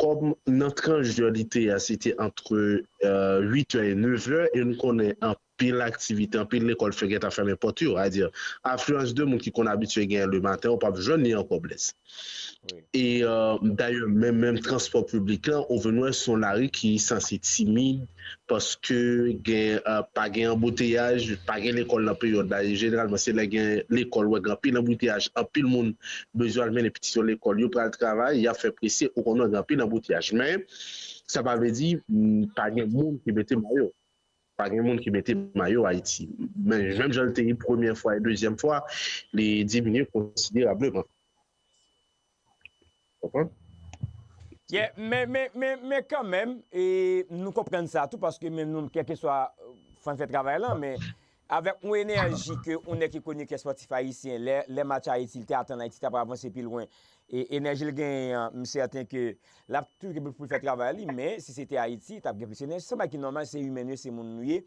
Kòm nan tranch dè lite a, se te antre uit è e nèf è, e nou konnen anpil aktivite, anpil lekòl fè gentan fèmen pòt yo. Sa vle di, afliyans de moun ki konn abitye genyen lematen, ou p ap jwenn li ankò Blaise. E dayè menm menm transpò piblik lan, ou vin wè se yon lari ki sanse timid paske gen pa gen anbouteyaj, pa gen lekòl nan peryòd la. E jeneralman se lè gen lekòl ou wè gen anpil anbouteyaj, anpil moun bezwen al mennen pitit yo lekòl, yo pral travay, y ap fè prese, ou konn wè gen anpil anbouteyaj. Men sa pa vle di pa gen moun ki mete mayo. Pa gen moun ki mete mayo Ayiti. Men menm jan l te ye premyè fwa e dezyèm fwa, li diminye konsiderableman. Konprann? Yeah, men men men men kanmenm, e, nou konprann sa tou paske menm nou kèlkeswa fann fè travay lan, men avèk yon enèji ke yon nèg ki koni ke spòtif ayisyen, lè lè match Ayiti, li te atann Ayiti ta pral avanse pi lwen, e enèji l genyen an, m sèten ke l ap toujou gen pou l fè travay li, men si se te Ayiti, t ap gen plis enèji. Se yon bagay ki nòmal, se imen nou ye, se moun nou ye.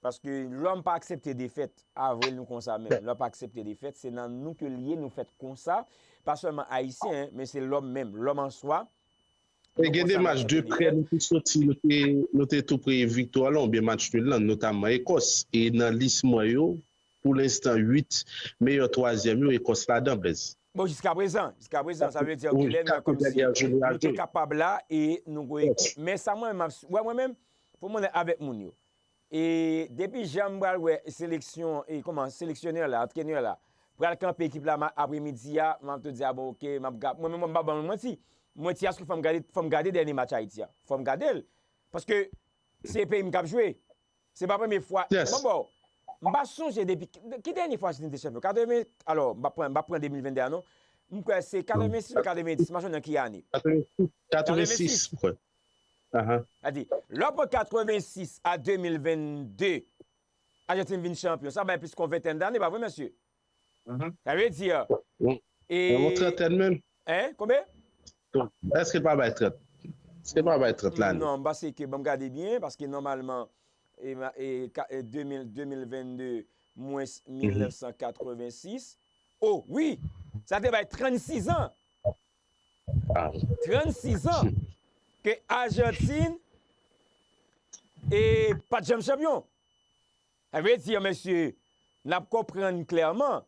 Paske lòm pa aksepte defèt. A vre, nou konsa menm. Lòm pa aksepte defèt. Se nan nou ke l ye, nou fèt konsa. Pa sèlman Ayisyen, men se lòm menm. Lòm an swa. E gen de match de prè nou te soti, nou te, nou te tou pre viktwa lan oubyen match nil lan, notamman Ekòs. E nan lis mwen yo, pou lenstan, uit meyè twazyèm yo, Ekòs ladan, Blaise. Bon, jiskaprezan, jiskaprezan, sa vle di, ok, lè nou wè kòmsi nou te kapab la e nou gwo ekip. Men sa mwen menm, m ap, wè mwen menm, pou mwen avèk moun yo. E depi jan m pral wè seleksyon, e kòman, seleksyonè la, antrenè la, pral kanpe ekip la apremidi a, m ap tou di, a bon, ok, m ap gade. Mwen menm, mwen pa ban nou manti. Mwen ti aske fò m gade, fò m gade dènye match Ayiti a. Fò m gade l. Paske se peyi m k ap jwe. Se pa premye fwa. Bon, bon. M pa sonje depi. Ki dènye fwa Ajantin te chanpyon? Katreven, alò, m pa pran, m pa pran de mil venn de a non. M kwè se katrevensis oubyen katrevendis, m pa sonje nan ki ane. Katrevensis, m kwè. Ahan. Sa di, lè w pran katrevensis a de mil venn de, Ajantin vin chanpyon. Sa bay plis ke yon ventèn dane, pa vre, mesye? Sa vle di, Nan yon trantèn menm. Hein? Konbyen? Èske l pa bay trant? Èske l pa bay trant lane? Non, m panse ke, ban m gade byen, paske nòmalman, e, ma- e, ka- e, de mil, de mil venn de mwens mil nèf san katrevensis. Oh, wi! Sa te bay trannsis an. Ah, trannsis an ke Ajantin e pa t janm chanpyon. Sa vle di, mesye, n ap konprann klèman.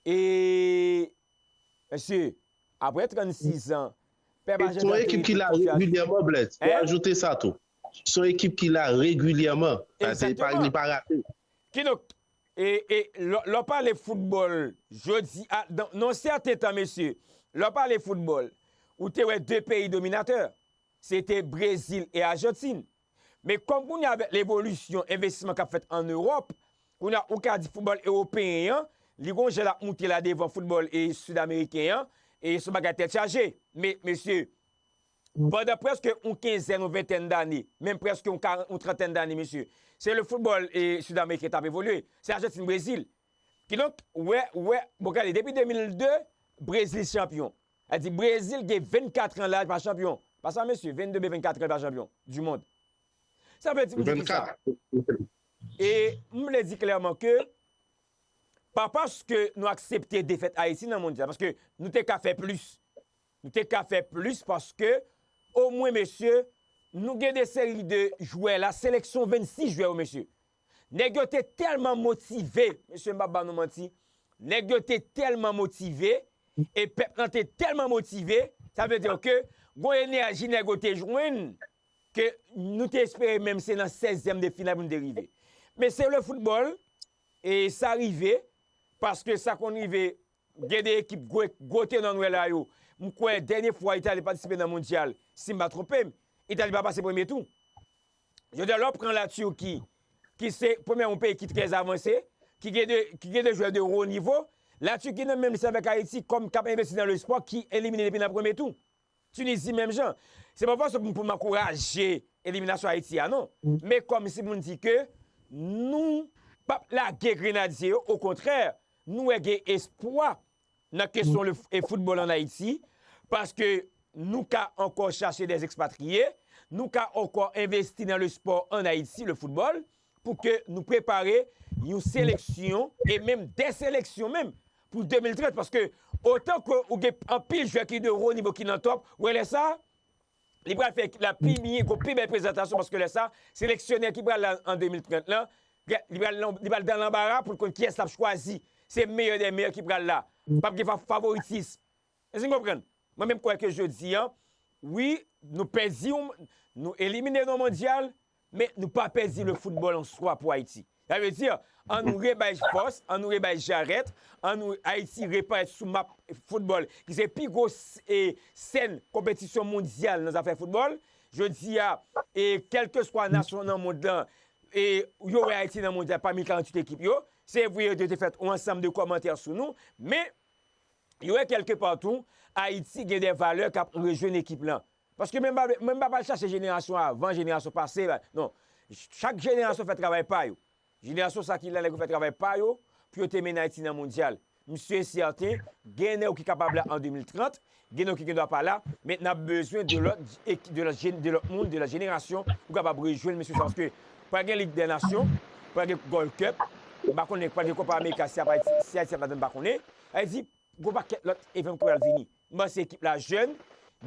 E, mesye, apre trannsis an, pèp e se yon Ajantin ekip ki la regilyèman, Blaise. Pou ajoute sa tou. Se yon ekip ki la regilyèman. Sa se pa, li pa rate. Kidonk, e, e, lè lè w pale foutbòl, jodi a, nan nan yon sèten tan, mesye, lè w pale foutbòl, ou te wè de peyi dominatè. Se te Brezil e Ajantin. Men kòm kounye a avèk levolisyon envestisman k ap fèt ann Ewòp, kounye a ou ka di foutbòl ewopeyen an, li gon jan l ap moute la devan foutbòl e sid ameriken an, e se yon bagay tèt chaje. Men, mesye, pandan prèske yon kenzèn, yon ventèn dane, menm prèske yon karan- yon trantèn dane, mesye, se le football e sid ameriken t ap evolye. Se Ajantin, Brezil. Kidonk, wè, wè, bon, gade, depi de mil de, Brezil chanpyon. Sa di, Brezil gen vennkat an laj pa chanpyon. Pa sa, mesye, vennde oubyen vennkat an pa chanpyon du mond. Sa vle di, m di ki sa. E m vle di klèman ke, pa paske nou aksepte defèt Ayiti nan mondyal, paske nou te ka fè plis. Nou te ka fè plis paske, omwen, mesye, nou gen de seri de jwè la, seleksyon vennsis jwè yo, mesye. Nèg yo te tèlman motive, mesye, m p ap ba nou manti. Nèg yo te tèlman motive, e pèp lan te tèlman motive, sa vle di ke gon enèji nèg yo te jwenn, ke nou te espere menm se nan sèzyèm de final pou nou te rive. Men se le foutbòl, e sa rive, paske sa konn rive, gen de ekip gwo, gwo tenan nou wè la yo. M kwè dènye fwa Itali patisipe nan mondyal, si m pa twonpe m, Itali pa pase premye tou. Jodi a, lè w pran Latirki, ki se premyèman yon peyi ki trè avanse, ki gen de, ki gen de jwè de wo nivo, Latirki nan menm lis avèk Ayiti kòm k ap envesti nan lespò ki elimine depi nan premye tou. Tinizi menm jan. Se pa fason pou, pou m ankouraje eliminasyon Ayiti a, non. Men kòmsi pou m di ke nou p ap lage Grenadye yo, okontrè, nou wè gen espwa nan kesyon le, e foutbòl ann Ayiti, paske nou ka ankò chache dè ekspatriye, nou ka ankò envesti nan le spò ann Ayiti, le foutbòl, pou ke nou prepare yon seleksyon e menm de seleksyon menm pou de mil trant, paske otan ke ou gen anpil jwè ki de wo nivo ki nan top, wè lè sa, li pral fè ekip la pi byen, gon pi bèl prezantasyon, paske lè sa, seleksyonè ki pral la an de mil trant lan, li pral, li pral dan lanbara pou l konn kiyès l ap chwazi. Se meyè dè meyè ki pral la. P ap gen fa- favoritis. Èske n konprann? Mwen menm kwè ke jodi a, wi, nou pèdi, yon- nou elimine nan mondyal, men nou pa pèdi le football en soi pou Ayiti. Sa vle di, an nou rebay fòs, an nou rebay jarèt, an nou Ayiti reparèt sou map foutbòl, ki se pi gwo s- e sèn konpetisyon mondyal nan zafè foutbòl. Jodi a, e kèlkeswa nasyon nan mond lan, e yo wè Ayiti nan mondyal pami karanntuit ekip yo. Se vre, yo te fè yon ansanm de kòmantè sou nou, men yo wè kèlkepa tou, Ayiti gen de valè k ap rejwenn ekip lan. Paske mwen pa, mwen pa pral chache jenerasyon avan, jenerasyon pase, non. Chak jenerasyon fè travay pa yo. Jenerasyon sa ki la, nèg yo fè travay pa yo, pou yo te mennen Ayiti nan mondyal. M si e sèten, gen nèg ki kapab la an de mil trant, gen nèg ki gendwa pa la, men n ap bezwen de lòt, de lòt, de lòt moun, de lòt jenerasyon, pou kapab rejwenn mesye sa, paske pral gen Lig dè Nasyon, pral gen Gold Cup, m pa konnen, pral gen Copa America, si Ayiti ap ladan, m pa konnen. Sa vle di, gon pakèt lòt event ki pral vini. M panse ekip la jèn,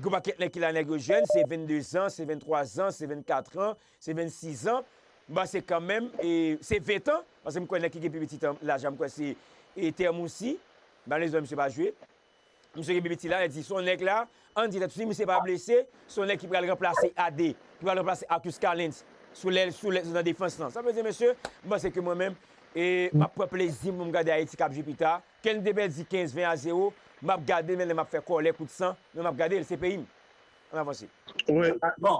gon pakèt nèg ki la, nèg yo jèn, se vennde zan, se venntwa zan, se vennkat an, se vennsis an. M panse kanmenm, e se ven tan, paske m kwè nèg ki gen pi piti laj la, m kwè se, e Termoussi, malezman misye pa jwe. Misye gen pi piti la, li di, se yon nèg la, ann di tèt, si misye pa blese, se yon nèg ki pral ranplase Ade, ki pral ranplase Arcus Callens, sou lèl, sou lèl, nan defans lan. Sa vle di, mesye, m panse ke mwen menm, e m ap pran plezi m pou m gade Ayiti k ap jwe pita. Ke n te pèdi kenz, ven a zewo, m ap gade l, men lè m ap fè kòlè, kout san, men m ap gade l, se peyi m. Ann avanse. Wi,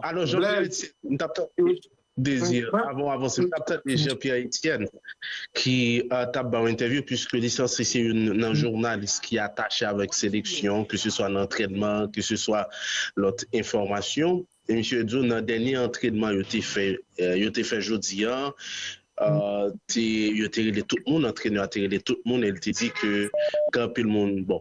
alò, Jean-Pierre Etienne, m t ap tande Désir, avan w avanse, m t ap tande Jean-Pierre Etienne ki, e, t ap ba w entèvyou, piske li sanse se youn nan jounalis ki atache avèk seleksyon, ke se swa nan antrènman, ke se swa lòt enfòmasyon. E misye di w nan dènye antrènman yo te fè, e, yo te fè jodi a, e, te, yo te rele tout moun, antrenè a te rele tout moun, e l te di ke gen anpil moun, bon,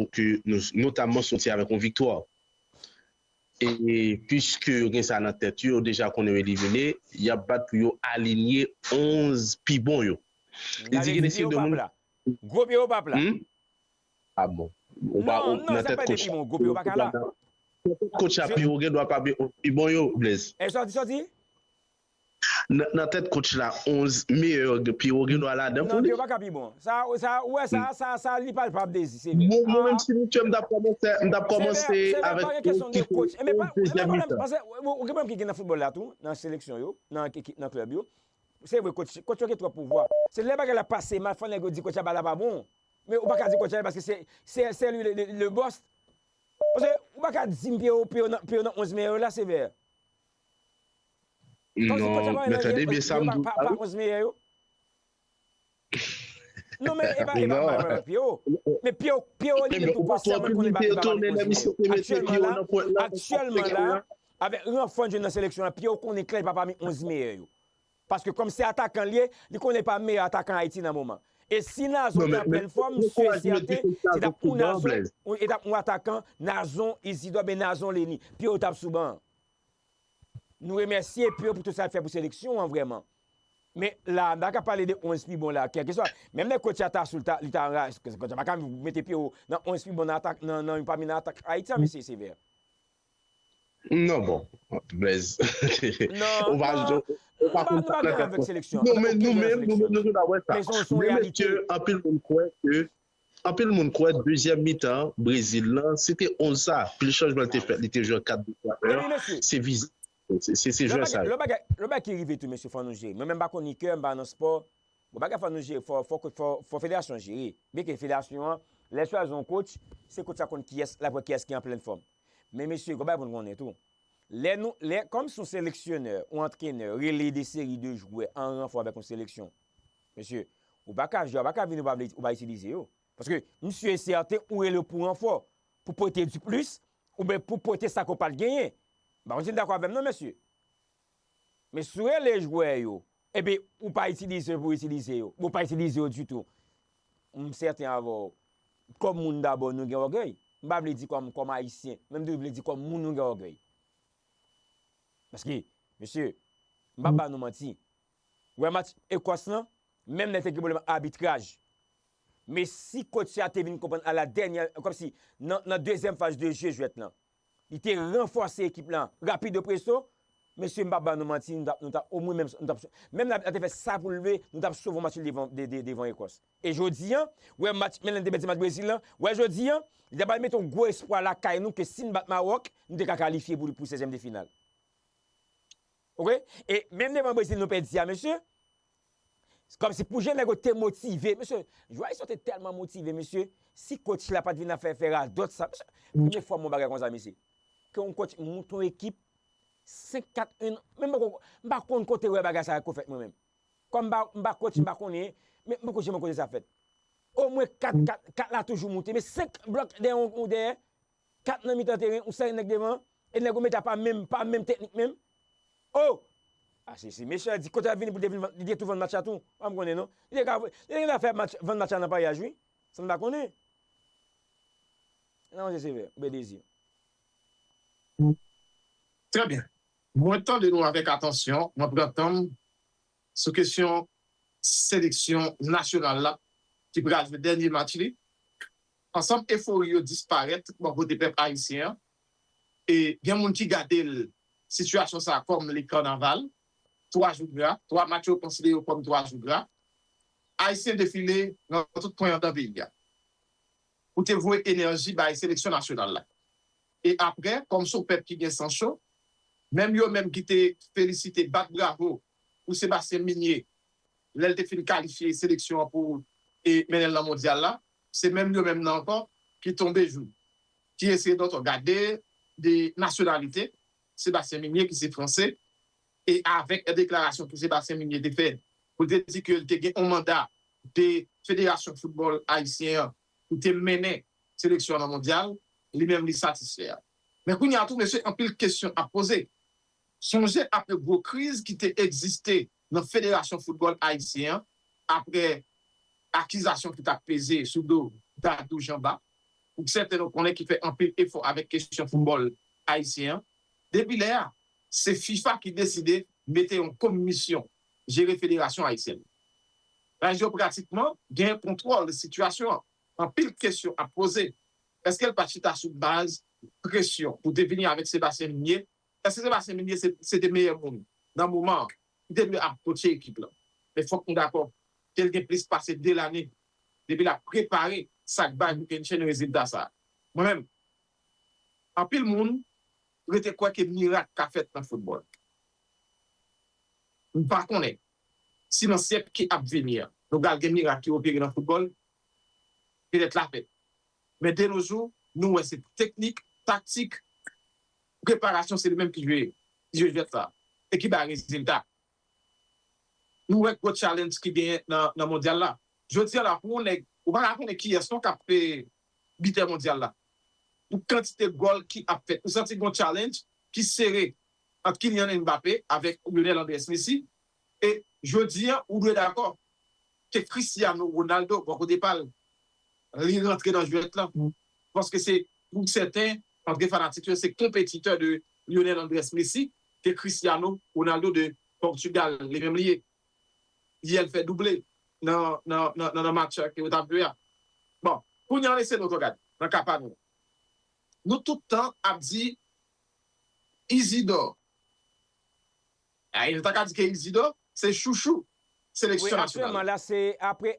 pou ke nou, notamman soti avèk yon viktwa. E piske yo gen sa nan tèt yo, yo deja konnen yo elimine, y ap bat pou yo alinye onz pi bon yo. Li di gen de seri de moun. Gwo pye yo p ap la. Hmm? Ah bon. Ou pa, non, ou, non, nan tèt coach la. Gwo pye yo pa ka la. Nan tèt coach la, Pierrot gen dwa pa pi bon yo, Blaise. E sa w di, sa w di? Nan, nan tèt coach la, onz meyè, Pierrot gen dwa ladan pou li. Non, Pierrot pa ka pi bon. Sa, sa, ou wè sa, sa, sa, li palpab, Dezi, se vre. Mwen, mwen menm, si m t ye, m t ap kòmanse, m t ap kòmanse avèk onz ki fè onz dezyèm mitan. Ou gen pwoblèm ki gen nan foutbòl la tou, nan seleksyon yo, nan ekip, nan klèb yo. Se vre, coach, coach yo gen twòp pouvwa. Se lè bagay la pase mal, fò nèg yo di coach la, bagay la pa bon. Men ou pa ka di coach la, paske se, se, se li le, le, le boss. Paske ou pa ka di m Pierrot, Pierrot nan, Pierrot nan onz meyè yo la, se vre. Non, men tande byen sa m di w la, wi. Non, men e pa, e pa, e pa Pierrot. Men Pierrot, Pierrot li menm tou konsyan, mwen konnen pa, li pa pami onz meyè yo. Aktyèlman la, aktyèlman la, avèk ranfò n jwenn nan seleksyon an, Pierrot konnen klè li pa pami onz meyè yo. Paske kòm se atakan li ye, li konnen pa meyè atakan Ayiti nan moman. E si Nazon te an plèn fòm, m si e sèten, se t ap yon Nazon, e t ap yon atakan, Nazon, Isidò, ben Nazon Leni, Pierrot t ap sou ban an. Nou remèsye Pierrot pou tout sa l fè pou seleksyon an vrèman. Men la, m pa ka pale de onz pi bon la, kèlkeswa. Menm lè coach la ta sou l, li ta anraje, coach la pa ka mete Pierrot nan onz pi bon nan atak, nan, nan, pami nan atak Ayiti an, mesye Sévère. Non, bon, Blaise. Non, ou pa, non, ou pa konn sa nan tèt mwen. Nou menm, nou menm, nou menm, nou, nou ta wè sa. Men mesye, anpil moun kwè ke Anpil moun kwè dezyèm mitan Brezil lan, se te onz sa. Pil chanjman te fèt, li te jwe an kat de twa. Se vizaj. Se, se, se jwè sa yo. Lòt bagay, lòt bagay ki rive tou, mesye, fò nou jere. Mwen menm m pa konnen kè, m pa nan spò. Bon, bagay fò nou jere, fò, fò, fò, fò federasyon jere. Byenke federasyon an, lè chwazi yon coach, se coach la konn kiyès, l ap wè kiyès ki an plèn fòm. Men mesye, gon bagay pou nou konnen tou. Lè nou, lè, kòm se yon seleksyonè, yon antrenè, rele de seri de jwè an ranfò avèk yon seleksyon, mesye, ou pa ka jwe, ou pa ka vini, ou pa vle, ou pa itilize yo. Paske m si e sèten ou rele pou ranfò, pou pote du plus, oubyen pou pote sa ke w pa t genyen. M pa konn si n dakò avè m non, mesye. Men si w rele jwè yo, epi ou pa itilize yo pou itilize yo, ou pa itilize yo ditou, m sèten avè w, kòm moun dabò nou gen ògèy. M pa vle di kòm, kòm Ayisyen, men m toujou vle di kòm moun nou gen ògèy. Paske, mesye, m p ap ba nou manti. Wè match Ekòs lan, menm lè te gen pwoblèm abitraj. Men si coach la te vin konprann a la dènyè, kòmsi nan, nan dezyèm faz de je jwèt lan, li te ranfòse ekip lan rapido preso, mesye, m p ap ba nou manti, nou t ap, nou t ap, omwen menm, nou t ap, menm la, la te fè sa pou l vle, nou t ap sove match li devan, de, de, devan Ekòs. E jodi an, wè match, menm lè n te pèdi match Brezil lan, wè jodi an, li ta pral mete yon gwo espwa lakay nou ke si n bat Mawòk, nou te ka kalifye pou, pou sèzyèm de final. Oke? E menm devan Brezil nou pèdi a, mesye, Kòmsi pou jan nèg yo te motive. Mesye, jwè Ayisyen te tèlman motive, mesye. Si coach la pa t vin ap fè, fè radòt sa, mesye, premye fwa m wè yon bagay konsa, mesye. Ke yon coach monte yon ekip, senk kat en, men m pa konn, m pa konn kote wè bagay sa yo fèt mwen menm. Kòm m pa, m pa coach, m pa konnen, men m poko janm wè kote sa fèt. Omwen kat, kat, kat la toujou moute, men senk blòk dèyè yon, yon dèyè, kat nan mitan teren, yon sèl nèg devan, e nèg yo mete a pa menm, pa menm teknik menm. Oh! Ah, si, si mesye a di kote l ap vini pou l te vin vann, li te tou vann match la tou. Pa m konnen non. Li te ka, li te gentan fè match, vann match la nan paryaj, wi. Sa m pa konnen. Non, se sevè, oubyen dezi. Trè byen. Mwen tande nou avèk atansyon, mwen pran tan m sou kesyon seleksyon nasyonal la ki pral jwe dènye match li. Ansanm efori yo disparèt bò kote pèp ayisyen an. E gen moun ki gade l, sitiyasyon sa a kòm li kanaval, twa jou gra, twa match yo konsidere yo kòm twa jou gra. Ayisyen defile nan tout kwen anndan peyi a pou te voye enèji bay seleksyon nasyonal la. E apre, kòm se yon pèp ki gen san cho, menm yo menm ki te felisite, bat bravo pou Sebastien Migné lè l te fin kalifye seleksyon an pou e mennen l nan mondyal la, se menm yo menm nan ankò ki tonbe jou, ki eseye donk gade de nasyonalite Sebastien Migné ki se franse, e avèk deklarasyon ke Sebastien Migné te fè pou l te di ke l te gen yon manda de Federasyon Foutbòl Ayisyen an pou te mennen seleksyon an nan mondyal, li menm li satisfè a. Men kounye a tou, mesye, anpil kesyon ap poze. Sonje apre gwo kriz ki te egziste nan Federasyon Foutbòl Ayisyen an, apre akizasyon ki t ap peze sou do Dadou Jeanbart, pou sèten nou konnen ki fè anpil efò avèk kesyon foutbòl ayisyen an, depi lè a, se fifa ki deside mete yon komisyon jere federasyon ayisyèn. Sa vle di yo pratikman gen kontwòl de sitiyasyon an. Anpil kesyon ap poze. Èske l pa t chita sou baz presyon pou te vini avèk Sebastien Migné? Èske Sebastien Migné se, se te meyè moun nan moman an ki te dwe ap kotche ekip lan? Men fòk nou dakò ke l gen plis pase de lane depi l ap prepare sa k bay pou ke n jwenn rezilta sa a. Mwen menm, anpil moun rete kwè ke mirak ka fèt nan foutbòl. M pa konnen si nan syèk ki ap vini an, nou pral gen mirak ki opere nan foutbòl, petèt l a fèt. Men de nos jours, nou wè se teknik, taktik, preparasyon, se li menm ki jwe, ki jwe jwèt la. E ki bay rezilta. Nou wè gwo challenge ki genyen nan, nan mondyal la. Jodi a la, pou yon nèg, ou pa ka konnen kiyès non k ap bitè mondyal la. Pou kantite gòl ki ap fèt. Ou santi gon challenge ki sere ant Kylian Mbappé avèk Lionel Andrés Messi. E jodi a, ou dwe dakò ke Cristiano Ronaldo, bò kote pa l, li rantre nan jwèt lan. Paske se, pou sèten, antre fanatik yo, se konpetitè de Lionel Andrés Messi, ke Cristiano Ronaldo de Portugal, li menm li ye. Yè l fè double nan, nan, nan, nan, nan match ke yo t ap jwe a. Bon, kounye a lese nou gade, nan ka pa nou. Nou tout tan ap di Isidor. Ay, nou ta ka di ke Isidor se chouchou seleksyon nasyonal. Wi, aktyèlman la, se apre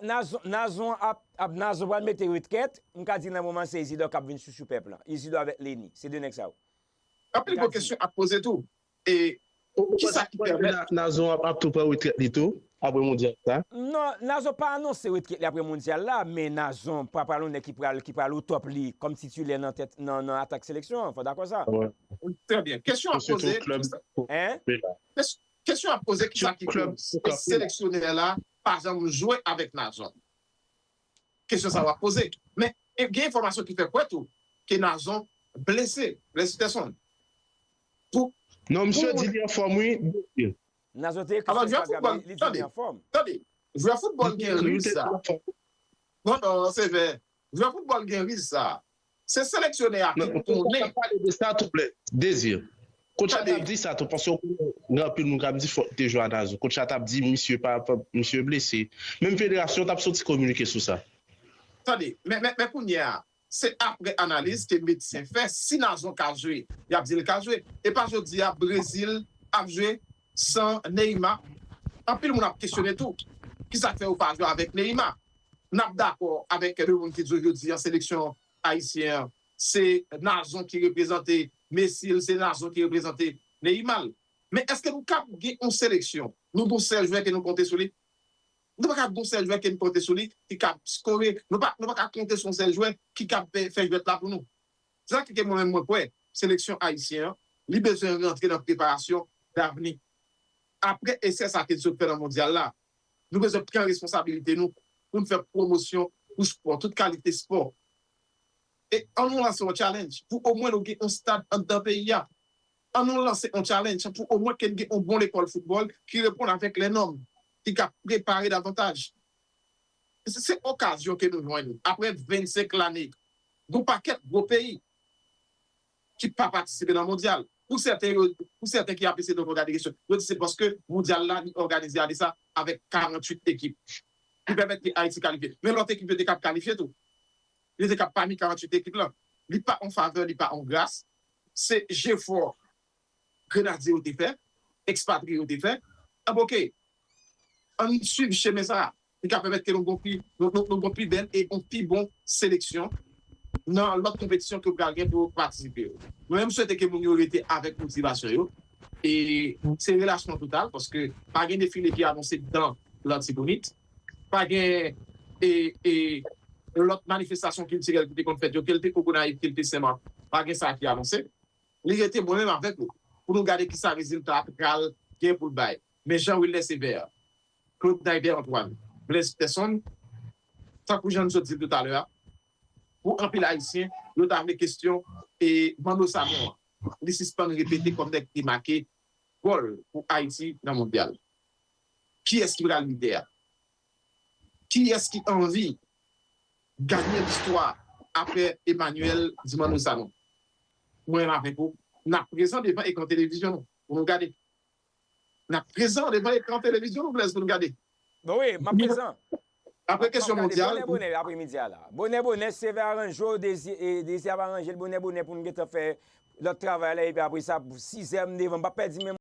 Nazon, Nazon ap, ap Nazon pral mete retrèt, m ka di nan moman se Isidor k ap vin chouchou pèp la. Isidor avèk Lenny, se de nèg sa yo. Anpil gwo kesyon ap poze tou. E kisa ki pèmèt Nazon ap, ap tou pran retrèt li tou apre mondyal sa? Non, Nazon pa anonse retrèt li apre mondyal la, men Nazon pa pral yon nèg ki pral, ki pral o top li kòm titilè nan tèt, nan, nan atak seleksyon an, fò dakò sa. Trè byen. Kesyon ap poze. Kesyon ap poze kisa ki koz seleksyonè la pa janm jwe avèk Nazon? Kesyon sa w ap poze. Men gen enfòmasyon ki fè kwè tou ke Nazon blese, blese tè sonn. Non, misye di li anfòm wi. Nazon te ekri sou Instagram li di li anfòm. Tande, jwè foutbòl gen risk sa. Non, non, se vre. Jwè foutbòl gen risk sa. Se seleksyonè a ki konnen. Pale de sa touplè, Dezir. Coach la t ap di sa tou, paske w konnen gen anpil moun k ap di fòk li te jwe a Nazon. Coach la t ap di misye pa, pa, misye blese. Menm federasyon t ap soti kominike sou sa. Tande, men, men, men kounye a, se apre analiz ke medsen fè, si Nazon ka jwe, y ap di l ka jwe. E pa jodi a Brezil ap jwe san Neymar. Anpil moun ap kesyone tou, kisa k fè yo pa jwe avèk Neymar? N ap dakò avèk de moun ki di w jodi a seleksyon ayisyen an, se Nazon ki reprezante Messi l, se Nazon ki reprezante Neymar l. Men èske nou kab gen yon seleksyon, nou gon sèl jwè ke nou konte sou li? Nou pa ka gen yon sèl jwè ke n konte sou li ki kab skore. Nou pa, nou pa ka konte sou yon sèl jwè ki kab fè, fè jwèt la pou nou. Se sa ki fè mwen menm mwen kwè seleksyon ayisyen an, li bezwen rantre nan preparasyon davni. Apre esè sa ke n sot fè nan mondyal la, nou bezwen pran responsabilite nou pou n fè pwomosyon pou spò, tout kalite spò. E ann nou lanse yon challenge pou omwen nou gen yon stad anndan peyi a. Ann nou lanse yon challenge pou omwen ke n gen yon bon lekòl foutbòl ki reponn avèk lè nòm, ki ka prepare davantaj. Se, se okazyon ke nou jwenn apre vennsenk lane. Gon pakèt gwo peyi ki pa patisipe nan mondyal. Pou sèten, yo, pou sèten ki ap eseye de gade kesyon, yo di se paske mondyal la, li òganize a de sa avèk karanntuit ekip. Ki pèmèt ke Ayiti kalifye. Men lòt ekip yo te kab kalifye tou. Yo te kab pami karanntuit ekip lan. Li pa an favè, li pa an gras. Se jefò grenadye yo te fè, ekspatriye yo te fè. Anben, oke, ann swiv chemen sa a. Li ka pèmèt ke nou gon pi, nou, nou, nou gon pi bèl e yon pi bon seleksyon nan lòt konpetisyon ke w pral gen pou w patisipe yo. Mwen menm, m swete ke moun yo rete avèk motivasyon yo. E se relachman total, paske pa gen defile ki anonse nan Latibonit. Pa gen e, e lòt manifestasyon kiltirèl ki te konn fèt yo, ke l te Kokonayiv, ke l te Senmak. Pa gen sa ki anonse. Li rete mwen menm avèk nou pou nou gade kisa rezilta a pral gen pou l bay. Men Jean Wilner Sévère, Claude Naider Antoine, Blaise Peterson, tankou jan n sot di l toutalè a, pou anpil Ayisyen, yo ta vle kesyon e Manno Sanon an, li sispann repete kòm nèg ki make gòl pou Ayiti nan mondyal. Kiyès ki pral lidè a? Kiyès ki anvi gade listwa apre Emmanuel di Manno Sanon? Mwen menm avèk ou, n ap prezan devan ekran televizyon nou pou nou gade. N ap prezan devan ekran televizyon nou, Blaise, pou nou gade. Bon, wi, m ap prezan. Apre kesyon mondyal. Bonè, bonè, apremidi a la. Bonè, bonè, Sévère aranje w, Dezi, e, Dezi ap aranje l, bonè, bonè, pou n gentan fè lòt travay la, epi apre sa, pou sizè m devan, m p ap pèdi menm.